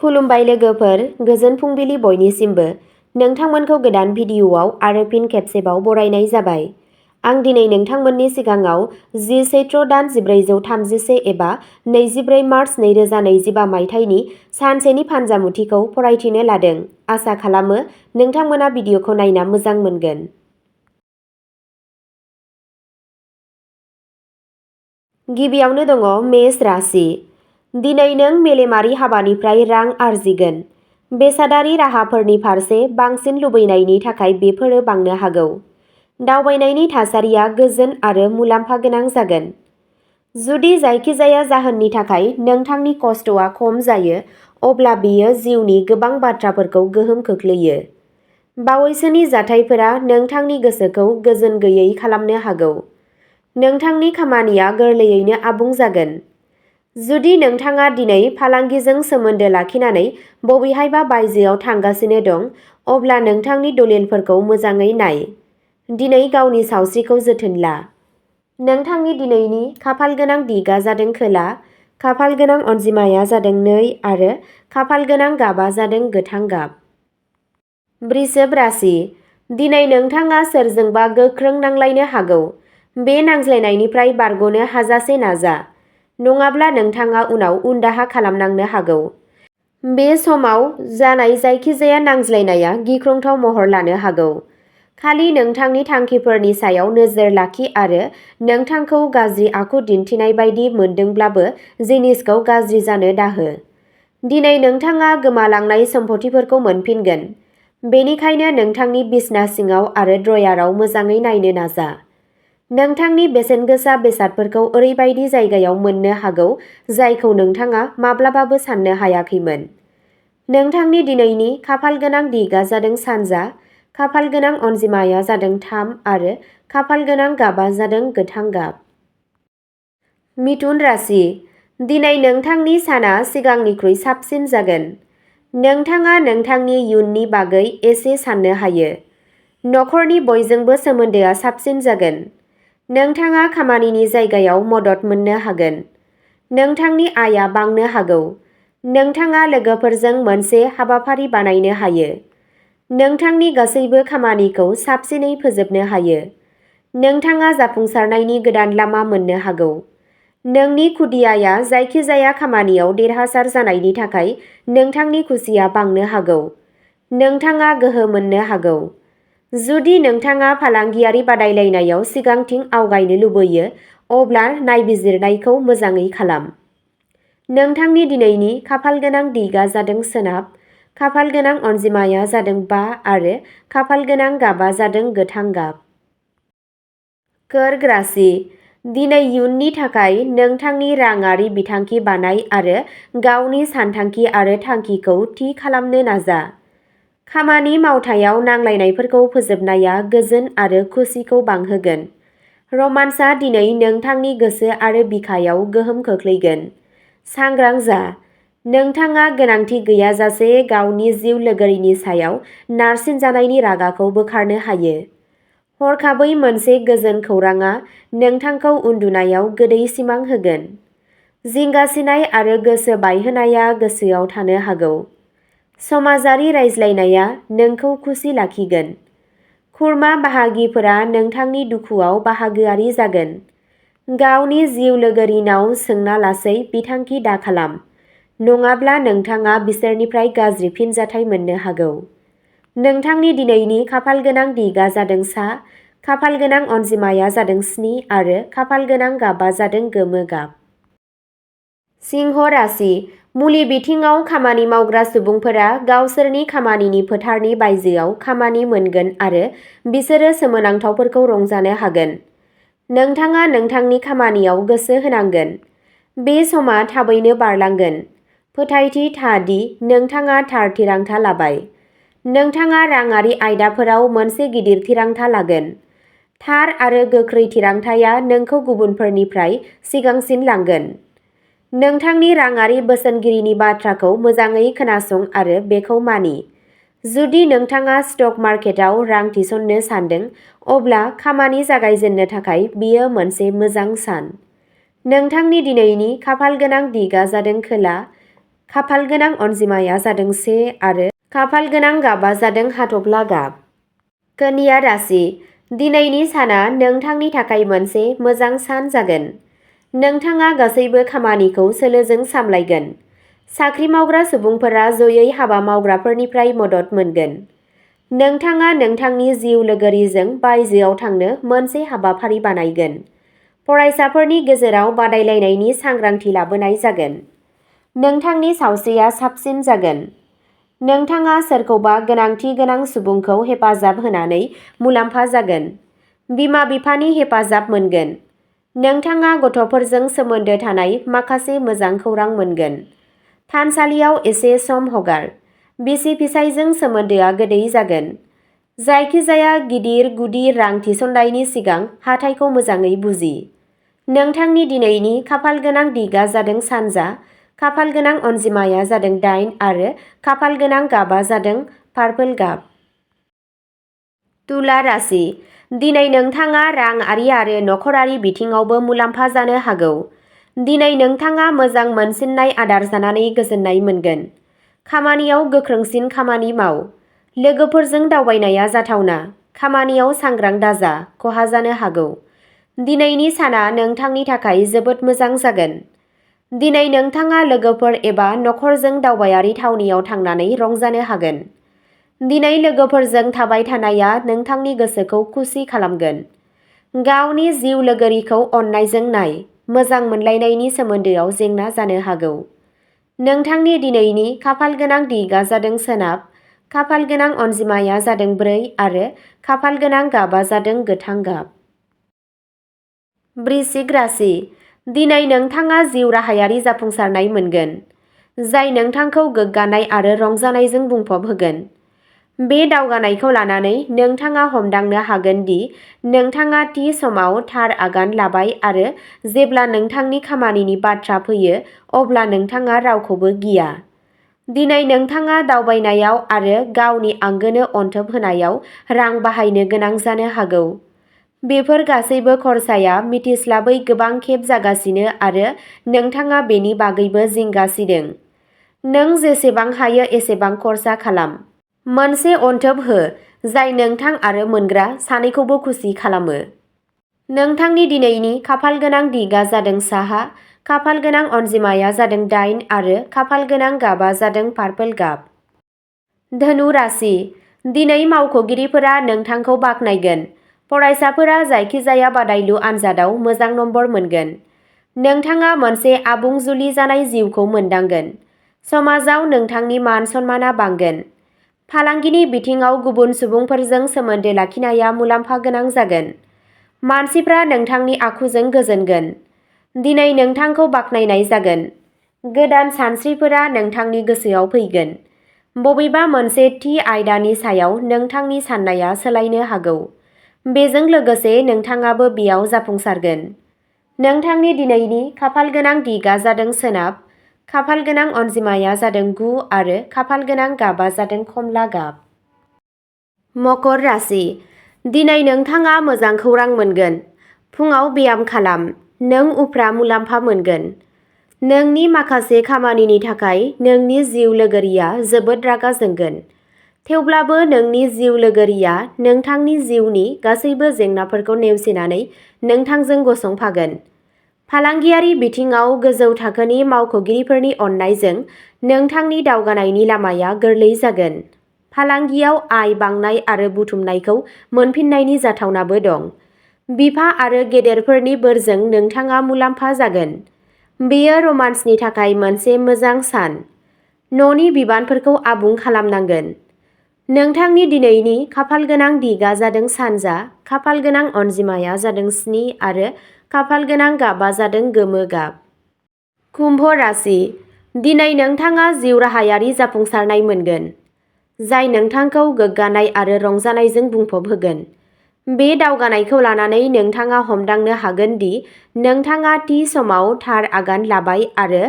खुलुमबाय लोगोफोर, गोजोन फुंबिलि बयनिसिमबो। नोंथांमोनखौ गोदान भिडिअ'आव आरो फिन खेबसेबाव बरायनाय जाबाय। आं दिनै नोंथांमोननि सिगाङाव सैत्र दान 1431 एबा 24 मार्च 2025 मायथाइनि सानसेनि फानजामुथिखौ फरायथिनो लादों। आसा खालामो नोंथांमोना भिडिअ'खौ नायना मोजां मोनगोन। गिबियावनो दङ मेष राशि। दिनै नों मेलेमारि हाबानिफ्राय रां आरजिगोन। बेसादारि राहाफोरनि फारसे बांसिन लुबैनायनि थाखाय बेफोरो बांनो हागौ। दावबायनायनि थासारिया गोजोन आरो मुलाम्फा गोनां जागोन। जुदि जायखिजाया जाहोननि थाखाय नोंथांनि खस्थ'आ खम जायो, अब्ला बेयो जिउनि गोबां बाथ्राफोरखौ गोहोम खोख्लैयो। बावैसोनि जाथायफोरा नोंथांनि गोसोखौ गोजोन गैयै खालामनो हागौ। नोंथांनि खामानिया गोरलैयैनो आबुं जागोन। जुदि नोंथाङा दिनै फालांगिजों सोमोन्दो लाखिनानै बबेहायबा बायजोआव थांगासिनो दं, अब्ला नोंथांनि दलिलफोरखौ मोजाङै नाय। दिनै गावनि सावस्रिखौ जोथोन ला। नोंथांनि दिनैनि खाफालगोनां दिगआ जादों खोला, खाफालगोनां अनजिमाया जादों 2 आरो खाफालगोनां गाबआ जादों गोथां गाब। वृषभ राशि। दिनै नोंथाङा सोरजोंबा गोख्रों नांलायनो हागौ। बे नांज्लायनायनिफ्राय बारग'नो हाजासे नाजा, नङाब्ला नोंथाङा उनाव उनदाहा खालामनांनो हागौ। बे समाव जानाय जायखिजाया नांज्लायनाया गिख्रंथाव महर लानो हागौ। खालि नोंथांनि थांखिफोरनि सायाव नोजोर लाखि आरो नोंथांखौ गाज्रि आखु दिन्थिनाय बायदि मोनदोंब्लाबो जिनिसखौ गाज्रि जानो दाहो। दिनै नोंथाङा गोमालांनाय सम्फथिफोरखौ मोनफिनगोन। बेनिखायनो नोंथांनि बिसना सिङाव आरो ड्रयाराव मोजाङै नायनो नाजा। नोंथांनि बेसेनगोसा बेसादफोरखौ ओरैबायदि जायगायाव मोननो हागौ जायखौ नोंथाङा माब्लाबाबो साननो हायाखैमोन। नोंथांनि दिनैनि खाफालगोनां दिगआ जादों सानजा, खाफालगोनां अनजिमाया जादों 3 आरो खाफालगोनां गाबआ जादों गोथां गाब। मिथुन राशि। दिनै नोंथांनि साना सिगांनिख्रुइ साबसिन जागोन। नोंथाङा नोंथांनि इयुननि बागै एसे साननो हायो। नखरनि बयजोंबो सोमोन्दोआ साबसिन जागोन। नोंथाङा खामानिनि जायगायाव मदद मोननो हागोन। नोंथांनि आयआ बांनो हागौ। नोंथाङा लोगोफोरजों मोनसे हाबाफारि बानायनो हायो। नोंथांनि गासैबो खामानिखौ साबसिनै फोजोबनो हायो। नोंथाङा जाफुंसारनायनि गोदान लामा मोननो हागौ। नोंनि खुदियाया जायखिजाया खामानियाव देरहासार जानायनि थाखाय नोंथांनि खुसिया बांनो हागौ। नोंथाङा गोहो मोननो हागौ। जुदि नोंथाङा फालांगियारि बादायलायनायाव सिगांथिं आवगायनो लुबैयो, अब्ला नायबिजिरनायखौ मोजाङै खालाम। नोंथांनि दिनैनि खाफालगोनां दिगआ जादों सोनाब, खाफालगोनां अनजिमाया जादों 5 आरो खाफालगोनां गाबआ जादों गोथां गाब। कर्क राशि। दिनै इयुननि थाखाय नोंथांनि राङारि बिथांखि बानाय आरो गावनि सानथांखि आरो थांखिखौ थि खालामनो नाजा। खामानि मावथायाव नांलायनायफोरखौ फोजोबनाया गोजोन आरो खुसिखौ बांहोगोन। रमान्सआ दिनै नोंथांनि गोसो आरो बिखायाव गोहोम खोख्लैगोन। सांग्रां जा। नोंथाङा गोनांथि गैयाजासे गावनि जिउ लोगोरिनि सायाव नारसिनजानायनि रागाखौ बोखारनो हायो। हरखाबै मोनसे गोजोन खौरांआ नोंथांखौ उन्दुनायाव गोदै सिमां होगोन। जिंगासिनाय आरो गोसो बायहोनाया गोसोआव थानो हागौ। समाजारि रायज्लायनाया नोंखौ खुसि लाखिगोन। खुरमा बाहागिफोरा नोंथांनि दुखुआव बाहागोआरि जागोन। गावनि जिउ लोगोरिनाव सोंनालासै बिथांखि दाखालाम, नङाब्ला नोंथाङा बिसोरनिफ्राय गाज्रि फिनजाथाय मोननो हागौ। नोंथांनि दिनैनि खाफालगोनां दिगआ जादों सा, खाफालगोनां अनजिमाया जादों 7 आरो खाफालगोनां गाबआ जादों गोमो गाब। सिंह राशि। मुलि बिथिङाव खामानि मावग्रा सुबुंफोरा गावसोरनि खामानिनि फोथारनि बायजोआव खामानि मोनगोन आरो बिसोरो सोमोनांथावफोरखौ रंजानो हागोन। नोंथाङा नोंथांनि खामानियाव गोसो होनांगोन। बे समा थाबैनो बारलांगोन। फोथायथि था दि नोंथाङा थार थिरांथा लाबाय। नोंथाङा राङारि आयदाफोराव मोनसे गिदिर थिरांथा लागोन। थार आरो गोख्रै थिरांथाया नोंखौ गुबुनफोरनिफ्राय सिगांसिन लांगोन। नोंथांनि राङारि बोसोनगिरिनि बाथ्राखौ मोजाङै खोनासं आरो बेखौ मानि। जुदि नोंथाङा स्टक मार्केटआव रां थिसननो सानदों, अब्ला खामानि जागायजेननो थाखाय बेयो मोनसे मोजां सान। नोंथांनि दिनैनि खाफालगोनां दिगआ जादों खोला, खाफाल गोनां अनजिमाया जादों 1 आरो खाफाल गोनां गाबा जादों हाथफ्ला गाब। कन्या राशि, दिनैनि साना नोंथांनि थाखाय मोनसे मोजां सान जागोन। नोंथाङा गासैबो खामानिखौ सोलोजों सामलायगोन। साख्रि मावग्रा सुबुंफोरा जयै हाबा मावग्राफोरनिफ्राय मदद मोनगोन। नोंथाङा नोंथांनि जिउ लोगोरिजों बायजोआव थांनो मोनसे हाबाफारि बानायगोन। फरायसाफोरनि गेजेराव बादायलायनायनि सांग्रांथि लाबोनाय जागोन। नोंथांनि सावस्रिया साबसिन जागोन। नोंथाङा सोरखौबा गोनांथि गोनां सुबुंखौ हेफाजाब होनानै मुलाम्फा जागोन। बिमा-बिफानि हेफाजाब मोनगोन। नोंथाङा गथ'फोरजों सोमोन्दो थानाय माखासे मोजां खौरां मोनगोन। थानसालियाव एसे सम हगार। बिसि-फिसायजों सोमोन्दोआ गोदै जागोन। जायखिजाया गिदिर गुदि रां थिसननायनि सिगां हाथाइखौ मोजाङै बुजि। नोंथांनि दिनैनि खाफाल गोनां दिगा जादों सानजा, खाफाल गोनां अनजिमाया जादों 8 आरो खाफाल गोनां गाबा जादों पार्पल गाब। तुला राशि, दिनै नोंथाङा रांआरि आरो नखरारि बिथिङावबो मुलाम्फा जानो हागौ। दिनै नोंथाङा मोजां मोनसिननाय आदार जानानै गोजोननाय मोनगोन। खामानियाव गोख्रोंसिन खामानि माव। लोगोफोरजों दावबायनाया जाथावना। खामानियाव सांग्रां दाजा, खहा जानो हागौ। दिनैनि साना नोंथांनि थाखाय जोबोद मोजां जागोन। दिनै नोंथाङा लोगोफोर एबा नखरजों दावबायारि थावनियाव थांनानै रंजानो हागोन। दिनै लोगोफोरजों थाबाय थानाया नोंथांनि गोसोखौ खुसि खालामगोन। गावनि जिउ लोगोरिखौ अननायजों नाय। मोजां मोनलायनायनि सोमोन्दोआव जेंना जानो हागौ। नोंथांनि दिनैनि खाफाल गोनां दिगा जादों सोनाब, खाफाल गोनां अनजिमाया जादों 4 आरो खाफाल गोनां गाबा जादों गोथां गाब। वृश्चिक राशि, दिनै नोंथाङा जिउ राहायारि जाफुंसारनाय मोनगोन, जाय नोंथांखौ गोग्गानाय आरो रंजानायजों बुंफबहोगोन। बे दावगानायखौ लानानै नोंथाङा हमदांनो हागोन दि नोंथाङा थि समाव थार आगान लाबाय आरो जेब्ला नोंथांनि खामानिनि बाथ्रा फैयो अब्ला नोंथाङा रावखौबो गिया। दिनै नोंथाङा दावबायनायाव आरो गावनि आंगोनो अनथोब होनायाव रां बाहायनो गोनां जानो हागौ। बेफोर गासैबो खरसाया मिथिस्लाबै गोबां खेब जागासिनो आरो नोंथाङा बेनि बागैबो जिंगा सिदों। नों जेसेबां हायो एसेबां खर्सा खालाम। मोनसे अनथोब हो जाय नोंथां आरो मोनग्रा सानैखौबो खुसि खालामो। नोंथांनि दिनैनि खाफाल गोनां दिगा जादों साहा, खाफाल गोनां अनजिमाया जादों 8 आरो खाफाल गोनां गाबा जादों पार्पल गाब। धनु राशि, दिनै मावख'गिरिफोरा नोंथांखौ बाख्नायगोन। फरायसाफोरा जायखिजाया बादायलु आनजादाव मोजां नम्बर मोनगोन। नोंथाङा मोनसे आबुं जुलि जानाय जिउखौ मोनदांगोन। समाजाव नोंथांनि मान-सन्मानआ बांगोन। फालांगिनि बिथिङाव गुबुन सुबुंफोरजों सोमोन्दो लाखिनाया मुलाम्फा गोनां जागोन। मानसिफ्रा नोंथांनि आखुजों गोजोनगोन। दिनै नोंथांखौ बाख्नायनाय जागोन। गोदान सानस्रिफोरा नोंथांनि गोसोआव फैगोन। बबेबा मोनसे थि आयदानि सायाव नोंथांनि साननाया सोलायनो हागौ। बेजों लोगोसे नोंथाङाबो बेयाव जाफुंसारगोन। नोंथांनि दिनैनि खाफाल गोनां दिगा जादों सोनाब, खाफाल गोनां अनजिमाया जादों 9 आरो खाफाल गोनां गाबा जादों खमला गाब। मकर राशि, दिनै नोंथाङा मोजां खौरां मोनगोन। फुङाव ब्याम खालाम। नों उफ्रा मुलाम्फा मोनगोन। नोंनि माखासे खामानिनि थाखाय नोंनि जिउ लोगोरिया जोबोद रागा जोंगोन। थेवब्लाबो नोंनि जिउ लोगोरिया नोंथांनि जिउनि गासैबो जेंनाफोरखौ नेवसिनानै नोंथांजों गसंफागोन। फालांगियारि बिथिङाव गोजौ थाखोनि मावख'गिरिफोरनि अननायजों नोंथांनि दावगानायनि लामाया गोरलै जागोन। फालांगियाव आय बांनाय आरो बुथुमनायखौ मोनफिननायनि जाथावनाबो दं। बिफा आरो गेदेरफोरनि बोरजों नोंथाङा मुलाम्फा जागोन। बेयो रमान्सनि थाखाय मोनसे मोजां सान। न'नि बिबानफोरखौ आबुं खालामनांगोन। नोंथांनि दिनैनि खाफाल गोनां दिगा जादों सानजा, खाफाल गोनां अनजिमाया जादों 7 आरो खाफाल गोनां गाबा जादों गोमो गाब। कुम्भ राशि, दिनै नोंथाङा जिउ राहायारि जाफुंसारनाय मोनगोन, जाय नोंथांखौ गोग्गानाय आरो रंजानायजों बुंफबहोगोन। बे दावगानायखौ लानानै नोंथाङा हमदांनो हागोन दि नोंथाङा थि समाव थार आगान लाबाय आरो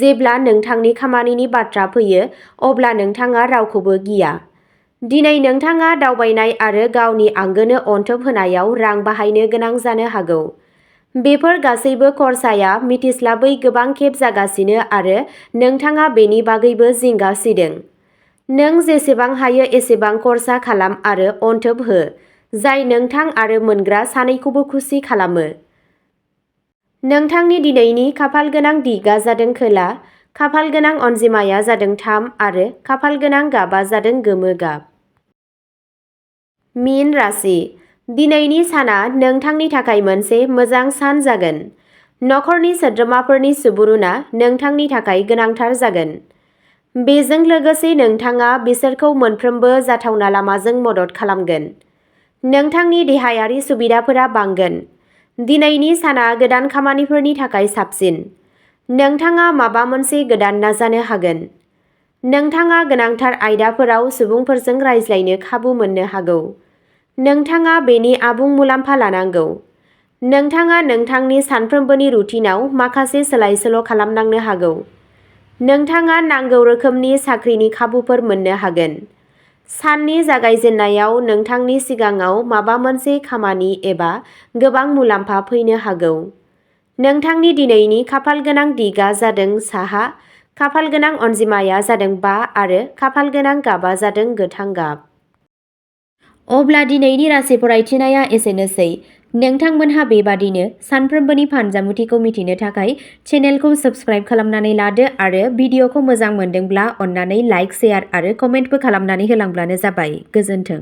जेब्ला नोंथांनि खामानिनि बाथ्रा फैयो अब्ला नोंथाङा रावखौबो गिया। दिनै नोंथाङा दावबायनाय आरो गावनि आंगोनो अनथोब होनायाव रां बाहायनो गोनां जानो हागौ। बेफोर गासैबो खरसाया मिथिस्लाबै गोबां खेब जागासिनो आरो नोंथाङा बेनि बागैबो जिंगा सिदों। नों जेसेबां हायो एसेबां खरसा खालाम आरो अनथोब हो, जाय नोंथां आरो मोनग्रा सानैखौबो खुसि खालामो। नोंथांनि दिनैनि खाफालगोनां दिगआ जादों खोला, खाफालगोनां अनजिमाया जादों 3 आरो खाफालगोनां गाबआ जादों गोमो गाब। मीन राशि। दिनैनि साना नोंथांनि थाखाय मोनसे मोजां सान जागोन। नखरनि सोद्रोमाफोरनि सुबुरुनआ नोंथांनि थाखाय गोनांथार जागोन। बेजों लोगोसे नोंथाङा बिसोरखौ मोनफ्रोमबो जाथावना लामाजों मदद खालामगोन। नोंथांनि देहायारि सुबिदाफोरा बांगोन। दिनैनि साना गोदान खामानिफोरनि थाखाय साबसिन। नोंथाङा माबा मोनसे गोदान नाजानो हागोन। नोंथाङा गोनांथार आयदाफोराव सुबुंफोरजों रायज्लायनो खाबु मोननो हागौ। नोंथाङा बेनि आबुं मुलाम्फा लानांगौ। नोंथाङा नोंथांनि सानफ्रोमबोनि रुटिनआव माखासे सोलाय-सोल' खालामनांनो हागौ। नोंथाङा नांगौ रोखोमनि साख्रिनि खाबुफोर मोननो हागोन। साननि जागायजेन्नायाव नोंथांनि सिगाङाव माबा मोनसे खामानि एबा गोबां मुलाम्फा फैनो हागौ। नोंथांनि दिनैनि खाफालगोनां दिगआ जादों साहा, खाफालगोनां अनजिमाया जादों 5 आरो खाफालगोनां गाबआ जादों गोथां गाब। अब्ला दिनैनि राशि फरायथिनाया एसेनोसै। नोंथांमोनहा बेबादिनो सानफ्रोमबोनि फानजामुथिखौ मिथिनो थाखाय चेनेलखौ साबस्क्राइब खालामनानै लादो आरो भिडिअखौ मोजां मोनदोंब्ला अन्नानै लाइक, शेयार आरो कमेन्टबो खालामनानै होलांब्लानो जाबाय। गोजोन्थों।